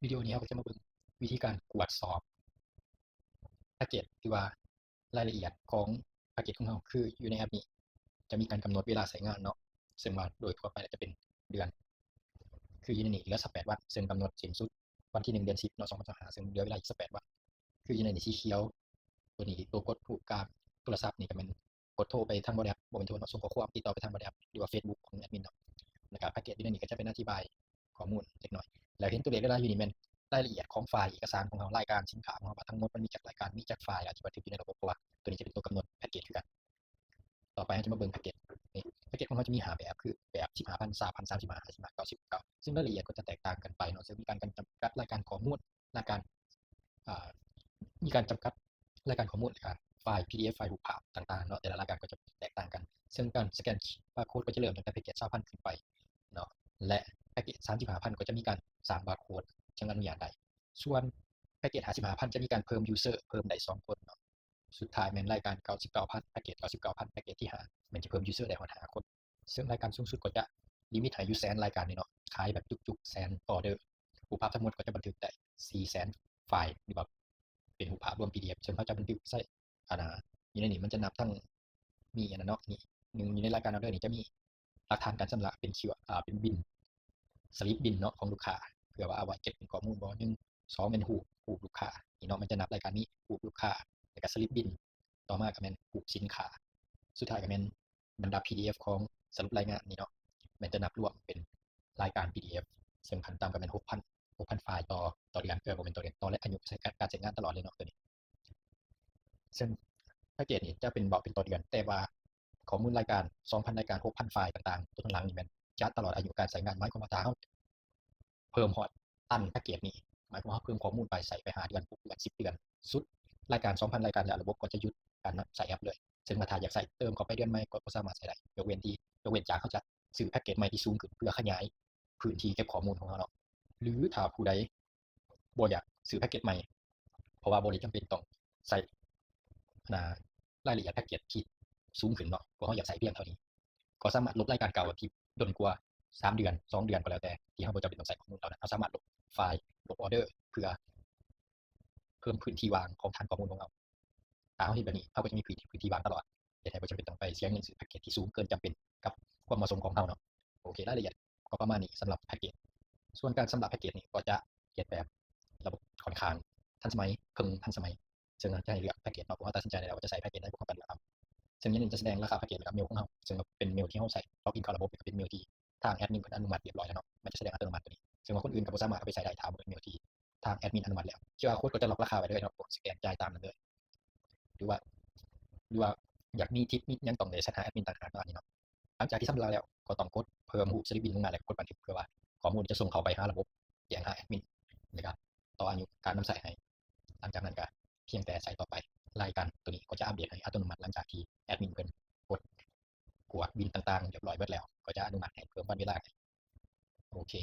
ວິດີໂອນີ້ເຮົາກໍຈະມາເບິ່ງວິທີການກວດສອບແພັກເກັດ ຫຼືວ່າລາຍລະອຽດຂອງແພັກເກັດຂອງເຮົາ. ຄືຢູ່ໃນແອັບນີ້ຈະມີການກຳນົດເວລາໃຊ້ງານເນາະ ເຊິ່ງວ່າໂດຍທົ່ວໄປແລ້ວຈະເປັນເດືອນ ຄືຢູ່ໃນນີ້ເຫຼືອຊາວແປດວັນ ເຊິ່ງກຳນົດສິ້ນສຸດວັນທີໜຶ່ງ ເດືອນສິບເນາະ ສອງພັນຊາວຫ້າ ເຊິ່ງເຫຼືອເວລາອີກຊາວແປດວັນ. ຄືຢູ່ໃນນີ້ສີຂຽວ ຕົວນີ້ຕົວກົດຮູບກາບໂທລະສັບນີ້ກໍແມ່ນ ກົດໂທໄປທາງ WhatsApp ບໍ່ແມ່ນໂທເນາະ ສົ່ງຂໍ້ຄວາມຕິດຕໍ່ໄປທາງ WhatsApp ຫຼືວ່າ Facebook ຂອງແອັດມິນເນາະ. ແລ້ວກໍແພັກເກັດຢູ່ໃນນີ້ກໍຈະເປັນອະທິບາຍຂໍ້ມູນເລັກນ້ອຍ ແລ້ວເຫັນຕົວເລກຫຼາຍໆຢູ່ນີ້ແມ່ນລາຍລະອຽດຂອງໄຟລ໌ເອກະສານຂອງເຮົາ ລາຍການສິນຄ້າຂອງເຮົາ ວ່າທັງໝົດມັນມີຈັກລາຍການ ມີຈັກໄຟລ໌ ອາດຈະບັນທຶກຢູ່ໃນລະບົບ ເພາະວ່າຕົວນີ້ຈະເປັນຕົວກຳນົດແພັກເກັດຄືກັນ. ຕໍ່ໄປເຮົາຈະມາເບິ່ງແພັກເກັດນີ້ ແພັກເກັດຂອງເຮົາຈະມີຫ້າແບບ ຄືແບບສິບຫ້າພັນ ຊາວພັນ ສາມສິບຫ້າ ຫ້າສິບຫ້າ ເກົ້າສິບເກົ້າ ເຊິ່ງລາຍລະອຽດກໍຈະແຕກຕ່າງກັນໄປເນາະ ເຊິ່ງມີການຈຳກັດລາຍການຂໍ້ມູນ ລາຍການ ອ່າ ມີການຈຳກັດລາຍການຂໍ້ມູນ ແລະ ກະໄຟລ໌ PDF ໄຟລ໌ຮູບພາບຕ່າງໆເນາະ ແຕ່ລະລາຍການກໍຈະແຕກຕ່າງກັນ ເຊິ່ງການສະແກນບາໂຄດກໍຈະເລີ່ມຕັ້ງແຕ່ແພັກເກັດຊາວພັນຂຶ້ນໄປເນາະ ແລະ ແພັກເກັດສາມສິບຫ້າພັນກໍຈະມີການສ້າງບາໂຄດ ຈຶ່ງອະນຸຍາດໄດ້. ສ່ວນແພັກເກັດຫ້າສິບຫ້າພັນຈະມີການເພີ່ມຢູເຊີເພີ່ມໄດ້ສອງຄົນເນາະ. ສຸດທ້າຍແມ່ນລາຍການເກົ້າສິບເກົ້າພັນ ແພັກເກັດເກົ້າສິບເກົ້າພັນ ແພັກເກັດທີຫ້າແມ່ນຈະເພີ່ມຢູເຊີໄດ້ຮອດຫ້າຄົນ. ເຊິ່ງລາຍການສູງສຸດກໍຈະລິມິດໃຫ້ຢູ່ແສນລາຍການນີ້ເນາະ ຂາຍແບບຈຸກໆ ແສນອໍເດີ. ຮູບພາບທັງໝົດກໍຈະບັນທຶກໄດ້ສີ່ແສນໄຟລ໌ ຫຼືວ່າເປັນຮູບພາບລວມ PDF ເຊິ່ງເຮົາຈະບັນທຶກໃສ່ ອັນນ່າ ຢູ່ໃນນີ້ມັນຈະນັບທັງ ມີອັນນັ້ນເນາະ ນີ້ ໜຶ່ງ ຢູ່ໃນລາຍການອໍເດີນີ້ຈະມີຫຼັກຖານການຊຳລະເປັນຄິວ ອາ ເປັນບິນ ສະລິບບິນເນາະ ຂອງລູກຄ້າ ເພື່ອວ່າເອົາໄວ້ເກັບເປັນຂໍ້ມູນບໍ່ ໜຶ່ງ ສອງ ແມ່ນຮູບ ຮູບລູກຄ້ານີ້ເນາະ ມັນຈະນັບລາຍການມີຮູບລູກຄ້າ ແລ້ວກະສະລິບບິນ ຕໍ່ມາກໍແມ່ນຮູບສິນຄ້າ ສຸດທ້າຍກໍແມ່ນ ບັນດາ PDF ຂອງສະຫຼຸບລາຍງານນີ້ເນາະ ແມ່ນຈະນັບລວມເປັນລາຍການ PDF ເຊິ່ງຂັ້ນຕ່ຳກໍແມ່ນຫົກພັນ ຫົກພັນໄຟລ໌ຕໍ່ ຕໍ່ເດືອນ ເອີ ບໍ່ແມ່ນຕໍ່ເດືອນ ຕໍ່ອາຍຸການໃຊ້ງານຕະຫຼອດເລີຍເນາະ ຕົວນີ້. ເຊິ່ງແພັກເກັດນີ້ຈະເປັນບອກເປັນຕໍ່ເດືອນ ແຕ່ວ່າຂໍ້ມູນລາຍການສອງພັນລາຍການ ຫົກພັນໄຟລ໌ຕ່າງໆ ຕົວທາງຫຼັງນີ້ແມ່ນຈະຕະຫຼອດອາຍຸການໃຊ້ງານ ໝາຍຄວາມວ່າຖ້າເຮົາ ເພີ່ມຮອດຕັນແພັກເກັດນີ້ ໝາຍຄວາມວ່າເຮົາເພີ່ມຂໍ້ມູນໄປ ໃຊ້ໄປຫ້າເດືອນ ຫົກເດືອນ ສິບເດືອນ ສຸດລາຍການສອງພັນລາຍການແລ້ວ ລະບົບກໍຈະຢຸດການນຳໃຊ້ແອັບເລີຍ. ເຊິ່ງວ່າຖ້າຢາກໃຊ້ເຕີມເຂົ້າໄປເດືອນໃໝ່ກໍບໍ່ສາມາດໃຊ້ໄດ້ ຍົກເວັ້ນທີ່ ຍົກເວັ້ນຈາກເຮົາຈະຊື້ແພັກເກັດໃໝ່ທີ່ສູງຂຶ້ນ ເພື່ອຂະຫຍາຍພື້ນທີ່ເກັບຂໍ້ມູນຂອງເຮົາເນາະ ຫຼືຖ້າຜູ້ໃດບໍ່ຢາກຊື້ແພັກເກັດໃໝ່ ເພາະວ່າບໍ່ໄດ້ຈຳເປັນຕ້ອງໃຊ້ ນາ ລາຍລະອຽດແພັກເກັດທີ່ສູງຂຶ້ນເນາະ ພວກເຮົາຢາກໃຊ້ພຽງເທົ່ານີ້ ກໍສາມາດລົບລາຍການເກົ່າທີ່ດົນກວ່າສາມເດືອນ ສອງເດືອນ ກໍແລ້ວແຕ່ ທີ່ເຮົາບໍ່ຈຳເປັນຕ້ອງໃຊ້ຂໍ້ມູນເຫຼົ່ານັ້ນ ເຮົາສາມາດລົບໄຟລ໌ ລົບອໍເດີ ເພື່ອເພີ່ມພື້ນທີ່ວ່າງຂອງຖານຂໍ້ມູນຂອງເຮົາ. ຖ້າເຮົາເຮັດແບບນີ້ ເຮົາກໍຈະມີພື້ນທີ່ ພື້ນທີ່ວ່າງຕະຫຼອດ ເຮັດໃຫ້ບໍ່ຈຳເປັນຕ້ອງໄປເສຍເງິນຊື້ແພັກເກັດທີ່ສູງເກີນຈຳເປັນກັບຄວາມເໝາະສົມຂອງເຮົາເນາະ. ໂອເຄ ລາຍລະອຽດກໍປະມານນີ້ສຳລັບແພັກເກັດ. ສ່ວນການຊຳລະແພັກເກັດນີ້ກໍຈະເຮັດແບບລະບົບຂ້ອນຂ້າງທັນສະໄໝ ເຄິ່ງທັນສະໄໝ ເຊິ່ງເຮົາຈະໃຫ້ເລືອກແພັກເກັດເນາະ ເມື່ອເຮົາຕັດສິນໃຈໄດ້ແລ້ວວ່າຈະໃຊ້ແພັກເກັດໃດ ພວກເຮົາກໍເລືອກເອົາ. ເຊິ່ງໃນນີ້ຈະສະແດງລາຄາແພັກເກັດກັບເມວຂອງເຮົາ ເຊິ່ງເປັນເມວທີ່ເຮົາໃຊ້ ລັອກອິນເຂົ້າລະບົບ ກໍເປັນເມວທີ່ທາງແອັດມິນເພິ່ນອະນຸມັດຮຽບຮ້ອຍແລ້ວເນາະ ມັນຈະສະແດງອັດຕະໂນມັດຕົວນີ້ ເຊິ່ງວ່າຄົນອື່ນກໍບໍ່ສາມາດເອົາໄປໃຊ້ໄດ້ ຖ້າບໍ່ແມ່ນເມວທີ່ທາງແອັດມິນອະນຸມັດແລ້ວ. ຄິວອາໂຄດກໍຈະລັອກລາຄາໄວ້ເລີຍເນາະ ກະສະແກນຈ່າຍຕາມນັ້ນເລີຍ ຫຼືວ່າ ຫຼືວ່າຢາກມີທິບມີຫຍັງຕ້ອງໄດ້ສັດຫາແອັດມິນຕ່າງຫາກເນາະ ອັນນີ້ເນາະ. ຫຼັງຈາກທີ່ຊຳລະແລ້ວ ກໍຕ້ອງກົດເພີ່ມຮູບສະລິບບິນລົງມາ ແລ້ວກໍກົດບັນທຶກ ເພື່ອວ່າຂໍ້ມູນຈະສົ່ງເຂົ້າໄປຫາລະບົບ ແຈ້ງຫາແອັດມິນ ແລ້ວກໍຕໍ່ອາຍຸການນຳໃຊ້ໃຫ້. ຫຼັງຈາກນັ້ນກໍພຽງແຕ່ໃຊ້ຕໍ່ໄປ ລາຍການຕົວນີ້ກໍຈະອັບເດດໃຫ້ອັດຕະໂນມັດ ຫຼັງຈາກທີ່ແອັດມິນເພິ່ນກົດກວດບິນຕ່າງໆຮຽບຮ້ອຍເບິດແລ້ວ ກໍຈະອະນຸມັດໃຫ້ເພີ່ມວັນເວລາໃຫ້. ໂອເຄ